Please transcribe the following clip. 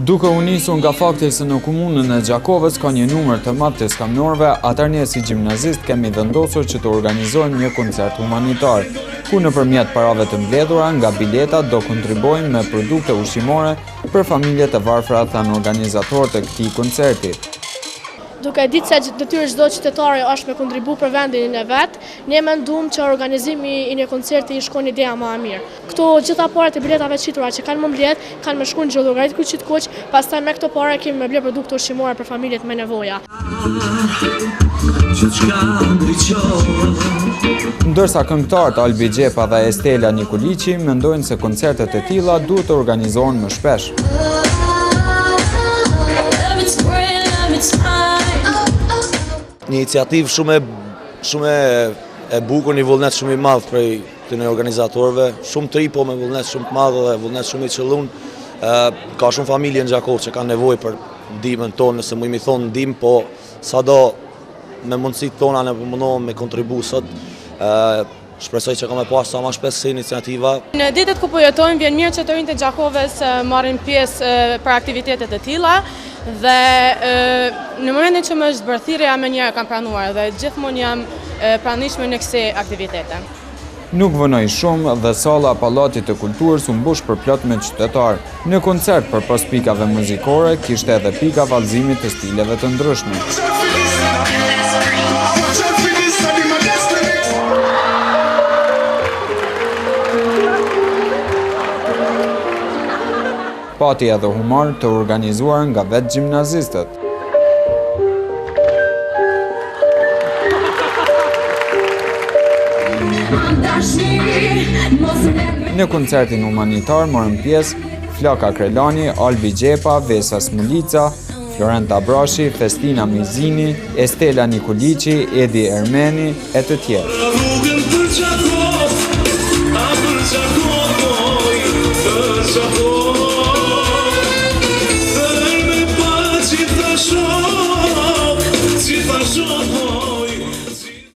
Duke u nisur nga fakti se në komunën e Gjakovës ka një numër të madh të skamnorëve, atëherë ne si gjimnazistë kemi vendosur që të organizojmë një koncert humanitar, ku nëpërmjet parave të mbledhura nga biletat do kontribuojmë me produkte ushqimore për familjet e varfra, thanë organizatorët e këtij koncerti. Duke e ditë se detyrë çdo qytetari është me kontribu për vendin e vet, ne mendum që organizimi i një koncerti ish kon ideja ma e mirë. Këto gjitha paret e biletave të shitura që kanë m'u mbledh, kanë me shku në xhirollogari të Kryqit Kuq, pastaj me këto pare kemi me ble produkte ushqimore për familjet me nevoja. Ndërsa këngëtarët Albi Xhepa dhe Estela Nikoliqi mendojnë se koncertet e tilla duhet të organizohen më shpesh. Një iniciativë shumë e shumë e bukur, një vullnet shumë i madh prej këtyre organizatorëve, shumë të ri po me vullnet shumë të madh dhe vullnet shumë i qëllun. Ka shumë familje në Gjakovë që kanë nevojë për ndihmën tonë, nëse mujmë me thonë ndihmë, po sado me mundësitë tona ne po mundohem me kontribu sot. Shpresoj që ka me pas sa ma shpesh si iniciativa. Në ditët ku po jetojmë, vjen mirë që të rinjtë e Gjakovës marrin pjesë për aktivitete të tilla dhe në momentin që më është bërë thirrja menjëherë kam pranuar dhe gjithmonë jam e pranishme në kësi aktivitete. Nuk vonoi shumë dhe salla e Pallatit të Kulturës u mbush përplot me qytetarë. Në koncert përpos pikave muzikore, kishte edhe pika vallëzimi të stileve të ndryshme. Pati edhe humor të organizuar nga vetë gjimnazistët. Në koncertin humanitar morën pjesë Flaka Krelani, Albi Xhepa, Vesa Smulica, Florent Abrashi, Festina Mizini, Estela Nikoliqi, Edi Ermeni e të tjerë.